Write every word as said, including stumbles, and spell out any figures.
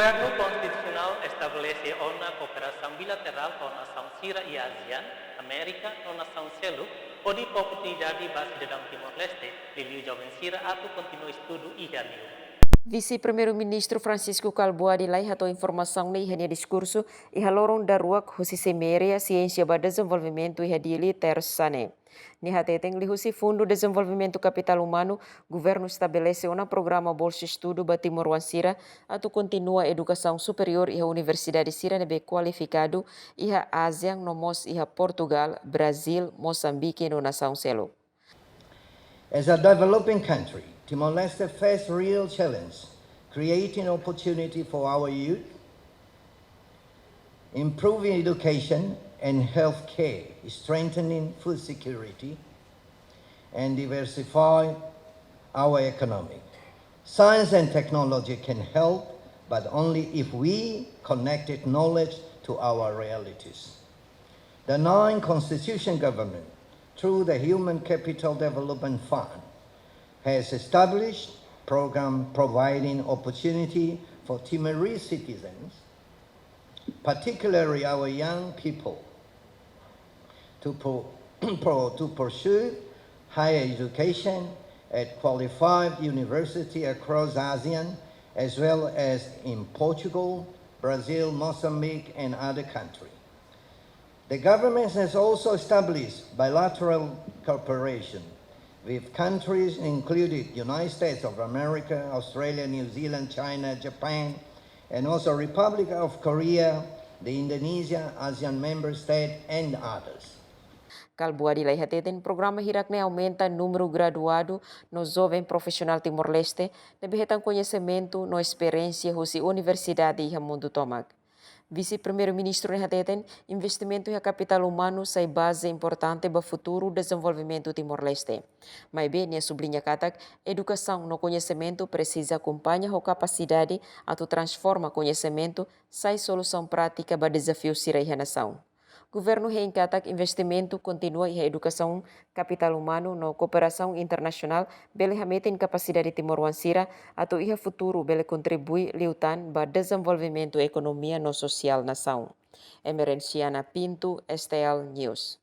Governu konstitusionál estabelese ona kooperasaun bilaterál ho nasaun sira iha ASEAN, Amérika no nasaun seluk, hodi fó oportunidade ba sidadaun Timor-Leste, liuliu joven sira atu kontinua estudu iha liur. Vise-Primeiru-Ministru Francisco Kalbuadi Lay hato'o informasaun ne'e iha nia diskursu iha loron daruak husi Semeria Siénsia ba Dezenvolvimentu iha Dili, Tersa ne'e. Nia hateten liuhusi Fundu Dezenvolvimentu Kapitál Umanu, governu estabelese ona programa bolsa estudu ba timoroan sira atu kontinua edukasaun superiór iha universidade sira ne'ebé kualifikadu iha ASEAN no mós iha Portugal, Brazil, Mosambike no nasaun seluk. As a developing country, Timor-Leste face real challenge, creating opportunity for our youth, improving education and health care, strengthening food security, and diversify our economy. Science and technology can help, but only if we connected knowledge to our realities. The nine constitution government, through the Human Capital Development Fund, has established program providing opportunity for Timorese citizens, particularly our young people, to, pro- pro- to pursue higher education at qualified university across ASEAN, as well as in Portugal, Brazil, Mozambique, and other countries. The government has also established bilateral cooperation with countries including United States of America, Australia, New Zealand, China, Japan, and also Republic of Korea, the Indonesia, ASEAN member state, and others. Kalbuadi Lay hateten programa hirak ne'e aumenta númeru graduadu no joven profisionál Timor-Leste ne'ebé hetan koñesimentu no esperiénsia husi universidade iha mundu tomak. Vise-Primeiru-Ministru ne'e hateten investimentu iha kapitál umanu sai baze importante ba futuru dezenvolvimentu Timor-Leste. Maibé nia subliña katak edukasaun no koñesimentu presiza akompaña ho kapasidade atu transforma koñesimentu sai solusaun prátika ba dezafiu sira iha nasaun. Governu hein katak investimentu kontínua iha edukasaun, kapitál umanu no kooperasaun internasionál bele hametin kapasidade timoroan sira atu iha futuru bele kontribui liután ba dezenvolvimentu ekonomia no sosiál nasaun. Emerenciana Pinto, S T L News.